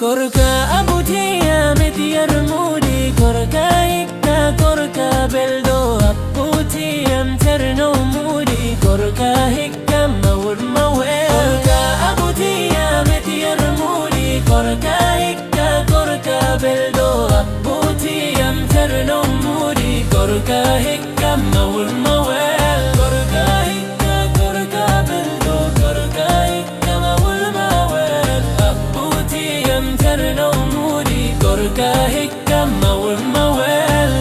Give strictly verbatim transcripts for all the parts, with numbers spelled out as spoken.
Gorka Abuti am etiyar muɗi, gorka hikka, gorka belɗo, Abuti am Cerno muɗi, gorka hikka mawul mawel. Gorka Abuti am etiyar muɗi, gorka hikka, gorka belɗo, Abuti am Cerno muɗi, gorka hikka mawul mawel. Gorka hikka, gorka belɗo, gorka hikka mawul mawel. Abuti am Cerno muɗi, gorka hikka mawul mawel.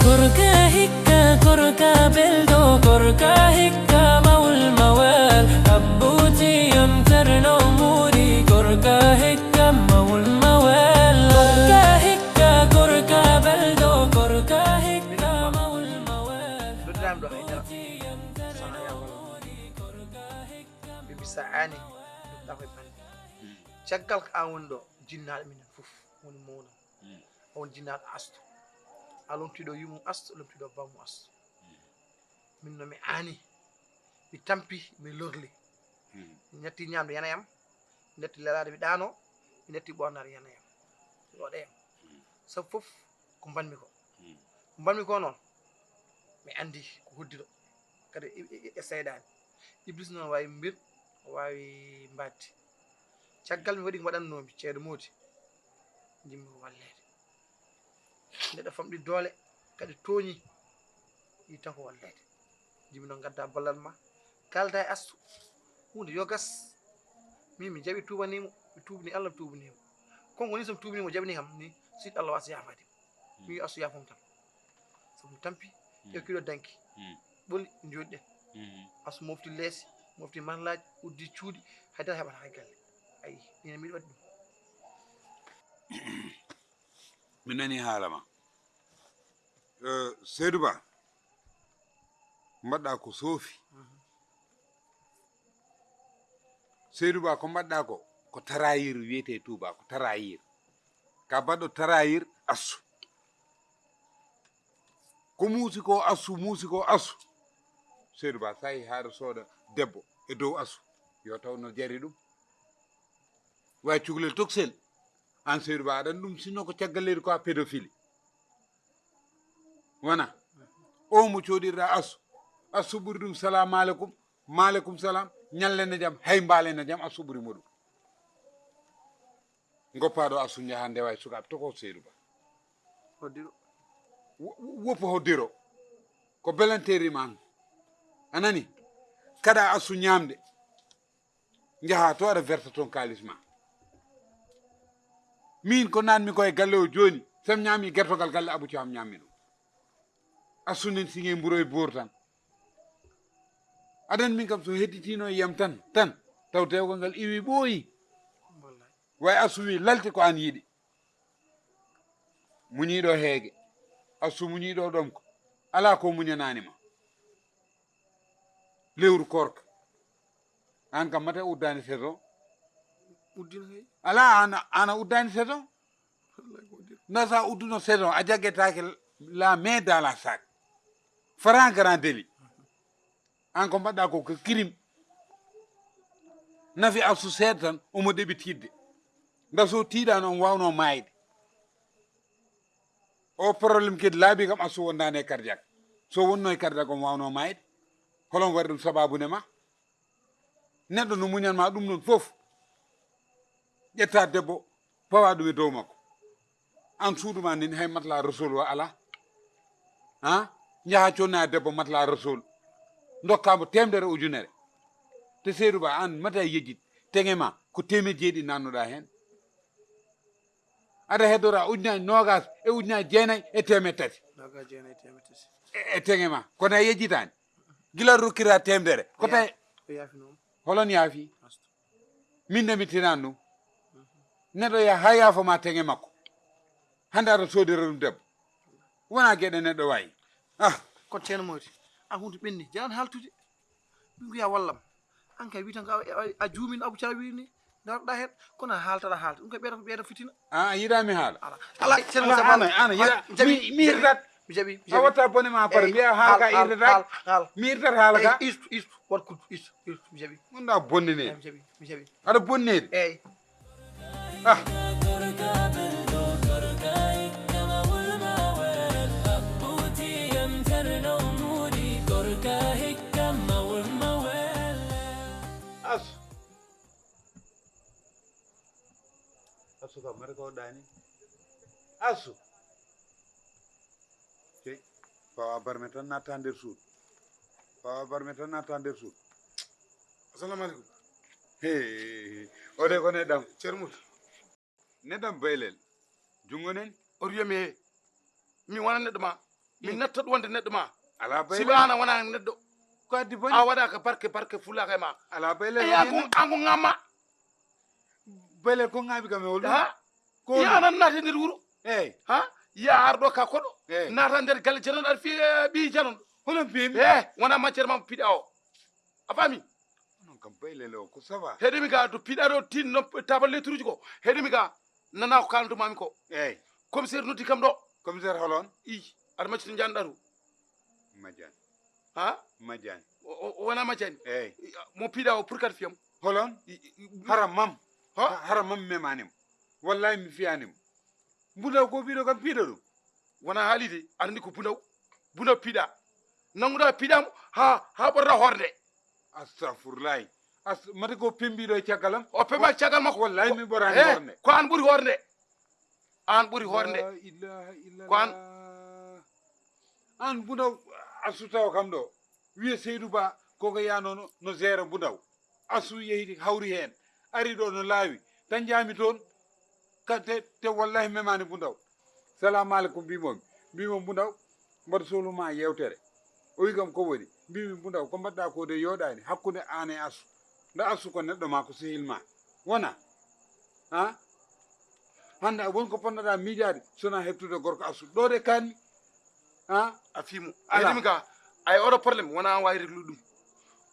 Gorka hikka, gorka belɗo, gorka hikka mawul mawel. Abuti am Cerno muɗi, gorka hikka mawul mawel. Gorka hikka, gorka belɗo, gorka hikka mawul mawel. Noddirami ɗo haydara. Abuti am Cerno muɗi, gorka hikka. Bibi sa ani, ɗum ɗakoy bande. Caggal ko an woni ɗo, jinnaaɗo minen fof woni mawɗo. Mm. On jinnaaɗo Astu. A lomtiiɗo yummum Astu, lomtiiɗo bammum Astu. Mm. Min no mi aani, mi tampi, mi lorli. Mm. Mi natti ñaamde yana yam, mi natti lelaade mi ɗaano, mi natti ɓoornaade yana yam. Mi waɗa yam. Mm. Sabu fof ko mbaɗmi ko. Mm. Ko mbaɗmi ko noon, mi anndi ko hoddiro. Kadi e, e, e seyɗaani. Iblis noon waawi mbir, o waawi mbaɗde. Caggal mi waɗi ko mbaɗannoomi, ceeɗu moodi, njimmi ko walleede. Neɗɗo famɗi doole, kadi tooñi, yi tan ko walleede. Njimmi noon ngadda ballal ma, kaalda e Astu. Huunde yo gas. Min mi jaɓi tuubanii mo, mi tuubni Allah, mi tuubni mo. Kon woni so mi tuubni mo, jaɓni kam ni, siɗɗo Allah wasa yaafaade. Mi wi Astu yaafam tan. Sabu mi tampi, ƴeew kiiɗo danki. Ɓoli, jooɗiɗen. Astu mofti leese, mofti marlaaji, uddi cuuɗi, hay dara heɓata hay galle. Ayi, minen miɗo waɗi ɗum. Mi nani haala ma. Eh, Seydou Ba, mbaɗɗa ko soofi. Seydou Ba, ko mbaɗɗa ko, ko trahir wiyete Touba, ko trahir. Ka baɗɗo trahir Astu. Ko muusi ko Astu, muusi ko Astu. Seydou Ba, sa yi haɗa sooda debbo e dow Astu, yo taw no jari ɗum. Way cukalel toksel. An Seydou Ba, aɗan ɗum sinno ko caggal leydi ko a pédophile. Wona. O mo coɗirɗa Astu. Astu ɓuri ɗum salamu aleykum, maaleykum salam, ñallene jam, hay mbaalene jam, Astu ɓuri mo ɗum. Goppaɗo Astu njaha ndewa e sukaaɓe toko Seydou Ba. Hoddiro. Wo-, wo-, woppu hoddiro. Ko belanteeri man. A nani? Kaɗa Astu ñaamde. Njaha to aɗa werta toon kaalis ma. Min ko nanmi ko e galle o jooni, so mi ñaami gertogal galle Abou Thiam ñaammi ɗum. Astu nen siŋe mburo e boor tan. Adan min kam so hedditino e yam tan, tan, taw dewgal ngal iwi ɓooyi. Way Astu wi lalte ko an yiɗi. Muñiiɗo heege, Astu muñiiɗo ɗomko, alaa ko muñanaani ma. Lewru koorka. Aan kam mate uddaani saison. Uddino kay. Alaa, aan, aan a uddaani saison. Wallaay ko uddino. No, so a udduno saison, a jaggetaake la main dans la sac. Flagrant délit. Aan ko mbaɗɗa ko, ko crime. Nafi Astu seeɗa tan, omo ɗeɓi tiiɗde. Nda so tiiɗaano, omo waawnoo maayde. O problème kadi laabi kam Astu wondaani e cardiaque. So wonno e cardiaque, omo waawnoo maayde. Holon waɗi ɗum sabaabu ne ma? Neɗɗo no muñan ma ɗum ɗon fof. Ƴetta debbo, pawa ɗum e dow makko. Aan suudu ma nin hay matla Rasul o alaa. Ha? Njaha conna debbo matla Rasul. Ndokka mo teemedere ujunere. Te Seydou Ba, aan mata yejjit. Teŋe ma ko teemeɗɗe jeeɗiɗi nannuɗa heen. Aɗa heddora ujunaaji noogaas e ujunaaji jeenayi e teemeɗɗe tati. Noogaas jeenayi e teemeɗɗe tati. E, e teŋe ma. Kono a yejjitaani. Gila rokkira teemedere. Ko tawi. O yaafi noon. Holon yaafi? Astu. Min de mi tinaani ɗum. Neɗɗo yaha haa yaafo ma teŋe makko. Hannde aɗa soodira ɗum debbo. Wonaa geɗe neɗɗo waawi. Ah. Ko Ceerno Mawdi. A huunde ɓenni. Jalan haaltude. Ɓinngu ya wallam. An kay wi tan ko a, a, a juumin Abou Thiam wi ni. Darɗa heen. Kono a haaltata haalta. Ɗum kay ɓeyda, ɓeyda fitina. Ah, a yiɗaa mi haala? Ala. Ala, Ceerno Moussa Balla. Ana, ana, yiɗaa. Ah, jaɓi, mi, mi jaɓi. Yiɗat. Mi jaɓi, mi jaɓi. A watta bone ma par, mbiya haala ka irtata. Haal, haal. Mi irtata haala ka. Istu, istu, wat kuddu, istu, istu, mi jaɓi. Wonda bonnene. Mi jaɓi, mi jaɓi. Aɗa bonnede. Eyi. Ah. Asu. Asu kam, mari ko ɗani. Asu. Cey, pawa barme tan natta nder suudu. Pawa barme tan natta nder suudu. Assalamu alaikum. Hey, o de ko neɗɗam. Cermut. Neɗɗam baylel. Jungo nen. O wiya mi he. Mi wona neɗɗo ma. Mi natta ɗum wonde neɗɗo ma. Ala baylel. Siba ana wona neɗɗo. Ko addi boni? A waɗa ka barke, barke fulaka e ma. Ala baylel. Eya ko ango ngama. Baylel ko ngabi kam e wol. Ha? Ko ya nan nati nder wuro. Eyi. Ha? Ya arɗo ka koɗo. Eyi. Nata nder galle janon ar fi ɓi janon. Holon pin? Eh, wona maccere ma piɗa o. A fami? Non kam baylel o ko ça va. Heɗimi ga to piɗa ɗo tin no tabal letruji ko. Heɗimi ga nana ko kalantuma mi ko. Eyi. Commissaire noddi kam ɗo. Commissaire holon? I, aɗa maccito janɗaru. Majani. Ha? Majani. O, o, o wona majani. Eyi. Mo piɗa o pour quatre fiyam. Holon? Haram mam. Ha? Haram mam memanimo. Wallahi mi fiyanimo. Mbuda ko piɗo kam piɗo ɗum. Wona haalide, aɗa andi ko bundaw. Bundaw piɗa. Nanguɗa piɗam ha, ha ɓorta horde. Astafurlahi. Ast-, mate ko pembiɗo e caggal am? O pema caggal makko. Wallahi mi ɓorani horde. Ko an ɓuri horde. An ɓuri horde. La ilaha illallah. Ko an. An buna a sutawa kam ɗo. Wiye Seydou Ba koko yanono no géré Bundaw. Asu yehi hawri heen. Ari ɗo no laawi. Tan jaami toon. Ka te, te wallahi memani Bundaw. Salamu aleykum mbimomi. Mbimo Bundaw. Mbaɗa sohluma yewtere. O wi kam ko woni? Mbimi Bundaw ko mbaɗɗa ko de yooɗani hakkunde an e Asu. Nda Asu ko neɗɗo ma ko sehil ma. Wona? Ha? Hande a won ko ponnoɗa miijaade sona heɓtude gorko Asu. Ɗo de kaanmi. Ha? A fimo. Ala. Heɗimi ga. Ay oɗo problème wona an wawi réglude ɗum.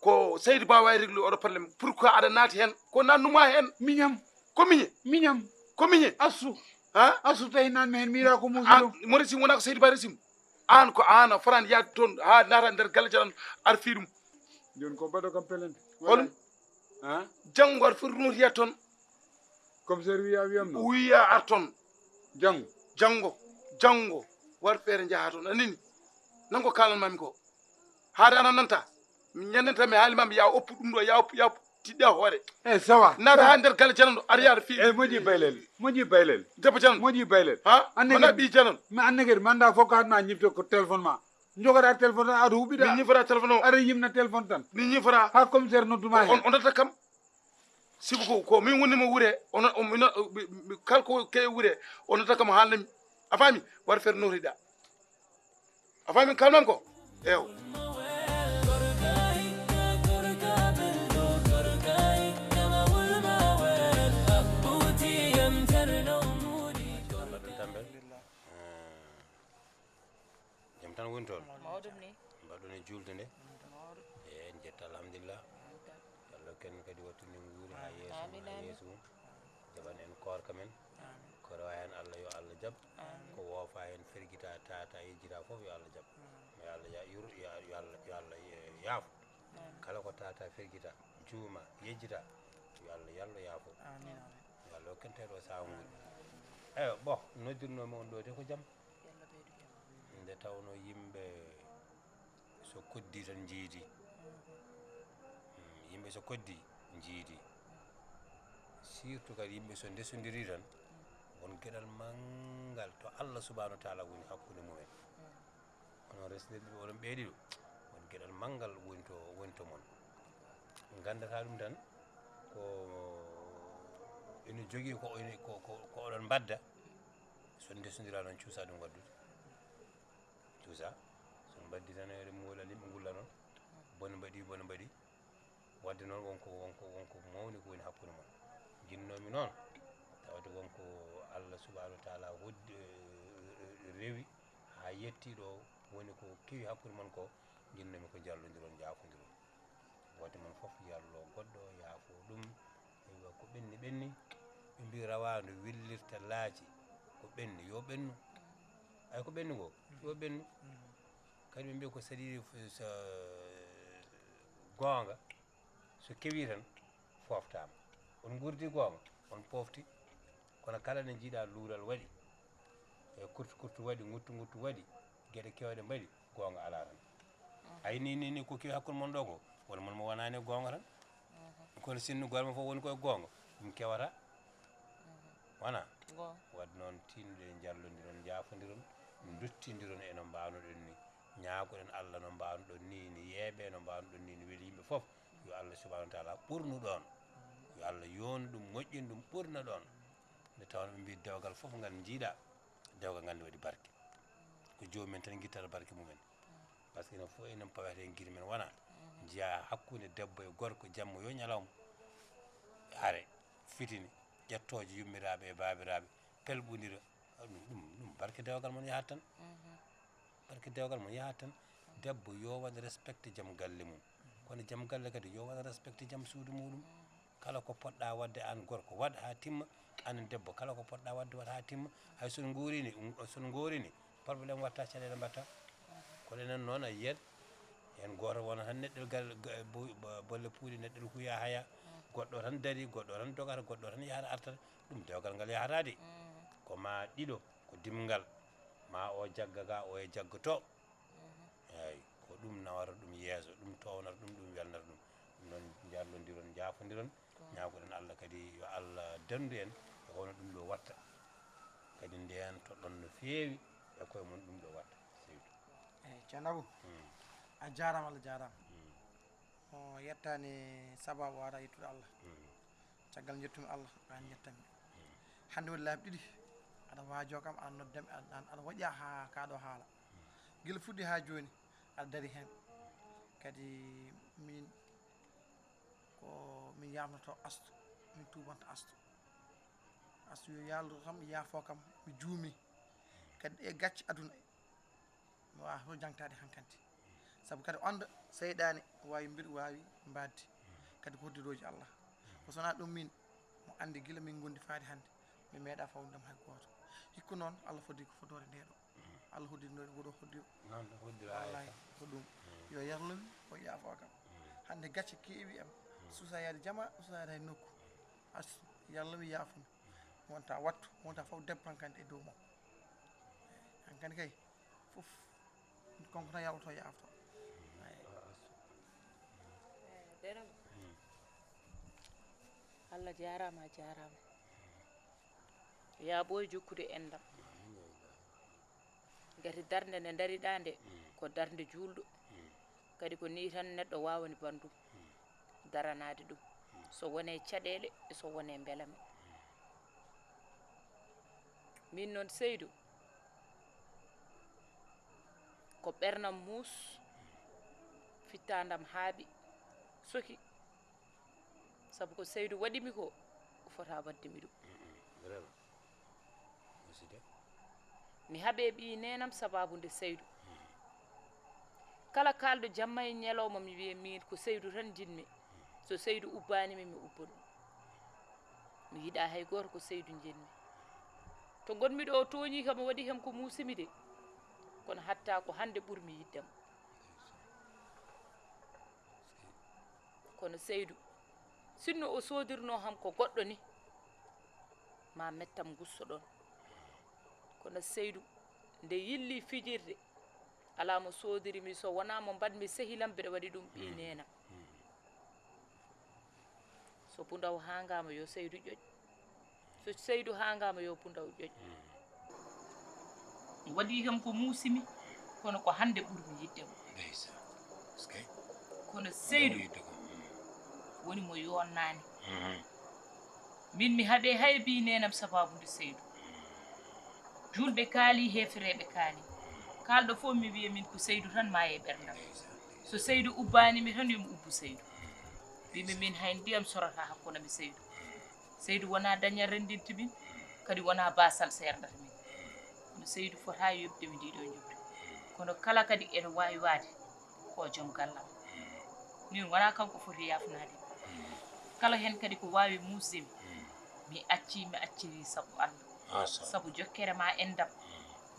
Ko Seydou Ba wawi réglude oɗo problème. Pourquoi aɗa naati hen? Ko nannuma hen? Miñam. Ko miñe? Miñam. Ko miñe? Asu. Ha? Asu tawi nanmi hen miira ko musuɗo. Mo resim wona ko Seydou Ba resim. An ko an a foran yaade toon ha naata nder galle jaɗan ar fi ɗum. Joni ko mbaɗo kam pelente. Hol? Ha? Janngo aɗa foti nootiyat toon. Commissaire wiya wiyam no? Wiya ar toon. Janngo? Janngo, janngo, war feere njaha toon, a nini? Nan ko kaalan mami ko. Haade ana nanta. Mi ñandanta mi haali mami ya oppu ɗum ɗo, ya oppu, ya oppu. Tiɗɗa hoore. Eh, sawa. Naata ha nder galle janan ɗo, ar yaade fi. Eh, moƴƴi baylel. Moƴƴi baylel. Debbo janan. Moƴƴi baylel. Ha? Anne mana ɓi janan. Mi anne kadi, manda fof ko hatma ñifto ko téléphone ma. Jogoɗa téléphone tan, aɗa huɓɓiɗa. Min ñifora téléphone o. Aɗa yimna téléphone tan. Min ñifora. Ha commissaire nodduma hen. On, on noddata kam. Sibu ko, ko min woni mo wure, on, on, min, mi, mi, kala ko ke wure, on noddata kam haalnami. A faami? War feere notoɗa. A faami kalmam ko? Ew. Mbaɗɗon tampere? Eh, jam tan woni toon? Mawɗum ni. Mbaɗɗon e juulde nde? Mawɗum. E en jetta alhamdulillah. Alhamdulillah. Yo Allah ken kadi wattu min nguuri haa yeeso, haa yeeso mum. Jaɓan en koorka men. Ko rewa heen Allah yo Allah jaɓ. Ko woofa heen fergita, tata, yejjita fof yo Allah jaɓ. Yo Allah ya-, yur-, yo, yo Allah, yo Allah, eh, yaafo. Kala ko tata fergita, juuma, yejjita, yo Allah yallo yaafo. Yo Allah hokku en tawi ɗo sahaa nguuri. Eyo, bon, noddirnoomi on ɗo de ko jam. Nde tawnoo yimɓe so koddii tan njiidi. Mm, yimɓe so koddii njiidi. Surtout kadi yimɓe so ndesondirii tan, won geɗal manngal to Allah subhanahu wa taala woni hakkunde mumen. Onon resnirɓe, onon ɓee ɗiɗo, won geɗal manngal woni to, woni to mon. Nganndataa ɗum tan, ko ene jogii ko, ko, ko, ko oɗon mbadda, so ndesondiraa noon cuusaa ɗum waɗdude. Cuusaa, so mbaddi tan eɗen muula, yimɓe ngulla noon, bone mbaɗi, bone mbaɗi. Waɗde noon wonko, wonko, wonko mawni ko woni hakkunde mon. Njinnoomi noon, tawde wonko Allah subhanahu wa taala hoddi, eh, rewi haa yetti ɗo woni ko kewi hakkunde mon ko, njinnoomi ko njallondiron, njaafondiron. Gooto mon fof yallo goɗɗo, yaafo ɗum. Eywa, ko ɓenni, ɓenni. Ɓe mbii rawaandu willirta laaci. Ko ɓenni, yo ɓennu. Ay ko ɓennu ngo, yo ɓennu. Kadi ɓe mbiya ko saɗi so goonga, so kewi tan, fooftaama. On nguurdi goonga, on poofti. Kono kala nde njiiɗa luural waɗi, e kurtu kurtu waɗi, nguttu nguttu waɗi, geɗe keewɗe mbaɗi, goonga alaa tan. Ay ni, ni, ni ko kewi hakkunde mon ɗo ko, won mon mo wonani e goonga tan. Kono sinno goonga fof woni koye goonga, ɗum kewata. Wona? Waɗde noon, tinnoɗen, njallondiron, njaafondiron, nduttindiron e no mbaawnoɗen ni. Ñaagoɗen Allah no mbaawnoɗon ni, ni yeeɓe no mbaawnoɗon ni, ni weli yimɓe fof. Yo Allah subhanahu wa taala ɓurnu ɗoon. Yo Allah yoonu ɗum, moƴƴin ɗum, ɓurna ɗoon. Nde tawnoo ɓe mbii dewgal fof ngal njiiɗa, dewgal ngal ne waɗi barke. Ko joomum en tan ngittata barke mum en. Par ce que enen fof enen pawata heen gite men wona njiya hakkunde debbo e gorko jamma yo ñalawma. Hare, fitini, ƴettooje yummiraaɓe e baabiraaɓe, pelɓondira. Ɗum, ɗum, ɗum barke dewgal mon yahat tan. Barke dewgal mon yahat tan. Debbo yo waɗ respecté jom galle mum. Kono jom galle kadi yo waɗ respecté jom suudu muɗum. Kala ko poɗɗa waɗde aan gorko, waɗ haa timma. Aan debbo, kala ko poɗɗa waɗde, waɗ haa timma. Hay so on nguurini, um, so on nguurini, problème watta, caɗeele mbatta. Kono enen noon, a yiyat, heen gooto wona tan neɗɗel gal, ga-, bo-, bo-, bolle puuɗe, neɗɗel huya haya. Goɗɗo tan dari, goɗɗo tan dogata, goɗɗo tan yahata artata. Ɗum dewgal ngal yahata de. Ko ma ɗiɗo, ko dimngal. Ma o jagga ga, o e jaggoto. Eeyi, ko ɗum nawata ɗum yeeso, ɗum townata ɗum, ɗum welnata ɗum. Ɗum noon, njarlondiron, njaafondiron, ñaagoɗen Allah kadi yo Allah danndu en e hono ɗum ɗo watta. Kadi ndeen toɗɗon no feewi e koye mon ɗum ɗo watta, Seydou. Eeyi, Ceerno Abou, a jaaraama, Allah jaaraama. O yettaani sababu o ara yettude Allah. Caggal njettumi Allah, ko aan njettanmi. Hannde waɗi laabi ɗiɗi, aɗa waajoo kam, aɗa noddami, aɗa, aɗa, aɗa waɗi haa kaa ɗo haala. Gila fuɗɗi haa jooni, aɗa dari heen. Kadi min, ko min yaafnoto Astu, min tuubanta Astu. Astu yo yaaldo kam, yaafo kam, mi juumi. Kadi e gacce aduna, mi waawaa fof jangtaade hankante. Sabu kadi on ɗo seyɗaane waawi mbir-, waawi mbaɗde. Kadi ko hoddirooji Allah. Ko so wonaa ɗum min, mo anndi gila min ngondi faade hannde, mi meeɗaa fawde ɗum hay gooto. Hikka noon, Allah foddi ko fodoore ndee ɗo. Allah hoddiri noon, ngoɗo hoddiri. Noon ɗo hoddira. Wallaahi, ko ɗum. Yo yarlumi, o yaafo kam. Hannde gacce keewi am. Suusa yaade jama, suusa yaade hay nokku. Astu, yarlumi, yaafumi. Wonta wattu, wonta fof debbo hankante e dow makko. Hankante kay, fof, kanko tan yalto yaafto. Eeyi. Eeyi, Dieynaba. Allah jaaraama, a jaaraama. Yaa ɓooy jokkude enɗam. Ngati darnde nde ndariɗaa nde, ko darnde juulɗo. Kadi ko nii tan neɗɗo waawani banndum daranaade ɗum, so wonee caɗeele, so wonee mbelami. Miin noon, Seydou, ko ɓernam muus, fittaandam haaɓi, soki. Sabu ko Seydou waɗi mi ko, o fota waɗde mi ɗum. Vraiment. Musidɗo. Mi haɓe ɓii neenam sababu nde Seydou. Kala kaalɗo jamma e ñalawma mi wiya miin ko Seydou tan njiɗmi. So Seydou ubbaani mi, mi ubba ɗum. Mi yiɗaa hay gooto, ko Seydou njiɗmi. To ngonmi ɗo o tooñii kam, o waɗi kam ko muusimi de. Kono hatta ko hannde ɓurmi yiɗde mo. Kono Seydou, sinno o soodirnoo kam ko goɗɗo ni, ma mettam ngusto ɗoon. Kono Seydou, nde yilli fijirde, alaa mo soodiri mi so wonaa mo mbaɗmi sehilam, mbeɗa waɗi ɗum ɓii neenam. So Bundaw haangaama, yo Seydou ƴoƴ. So Seydou haangaama, yo Bundaw ƴoƴ. Mi waɗii kam ko muusimi, kono ko hannde ɓurmi yiɗde mo. Ndeysaan. Parce que kono Seydou ɓurmi yiɗde ko, woni mo yonnaani. Min mi haɓe hay ɓii neenam sababu nde Seydou. Juulɓe kaali, heefereeɓe kaali. Kaalɗo fof mi wiya min ko Seydou tan maayi e ɓerndam. Ndeysaan. So Seydou ubbaani mi tan, yo mi ubbu Seydou. Mbimi min hay ndiyam sorata hakkunde am e Seydou. Seydou wonaa dañal renndinta min, kadi wonaa baasal seernata min. Kono Seydou fotaa yoɓde mi ndiɗo njoɓdi. Kono kala kadi ene waawi waade ko joom gallam. Min wonaa kanko foti yaafnaade mi. Kala heen kadi ko waawi muusde mi, mi accii, mi acciri sabu Allah. Sabu jokkere ma enɗam,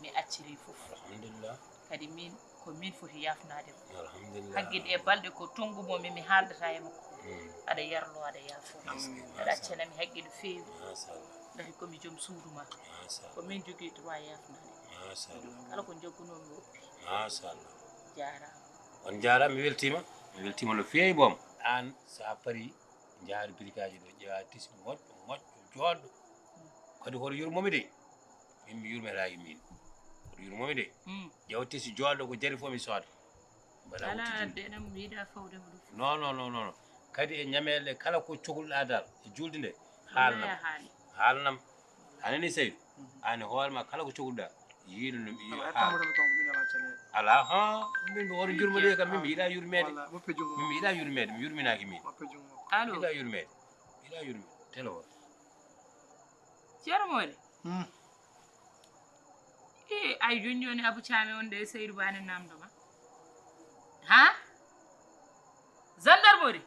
Mi acciri fof. Alhamdulillah. Kadi min, ko min foti yafnaade mo. Alhamdulillah. Haggi ɗe balɗe ko tonngumo mi, mi haaldata e makko. Mm. Aɗa yarlo, aɗa yaafo. Merci, aɗa machallah. Accanami haggi no feewi. Machallah. Ngati ko mi joom suudu ma. Machallah. Ko min jogii droit yafnaade. Machallah. Kala ko njaggunoo mi woppi. Machallah. Jaaraama. On jaaraama, mi weltiima. Mi weltiima no feewi boom. Aan so a parii, njaari birikaaji ɗo, ƴeewa tisi moƴƴo, moƴƴo, jooɗɗo. Kadi hoto yurmomi de. Min mi yurmetaaki min. Hoto yurmomi de. Mm. Ƴeewa tisi jooɗɗo ko jari fof mi sooda. Mbaɗa ala wuttude. Deɗam mi yiɗa fawde mo ɗum. Non, non, non, non. Kadi e ñameele kala ko cohluɗa dal e julde nde, haalnam. Wallaahi a haali. Haalnam. A nani Seydou? Mhm. Aan e hoore ma kala ko cohluɗa, yiiɗo no mi yiɗa haal. Ala, ha, min mi hoto yurmode kam, min mi yiɗa yurmeede. Walla, woppe junngo. Min mi yiɗa yurmeede, mi yurminaaki min. Woppe junngo. Allo. Mi yiɗa yurmeede. Mi yiɗa yurmeede. Téléphone. Ceerno Moodi? Hmm. E, ay, jooni jooni Abou Thiamé on de Seydou Ba ne namndo ma. Ha? Gendarmerie?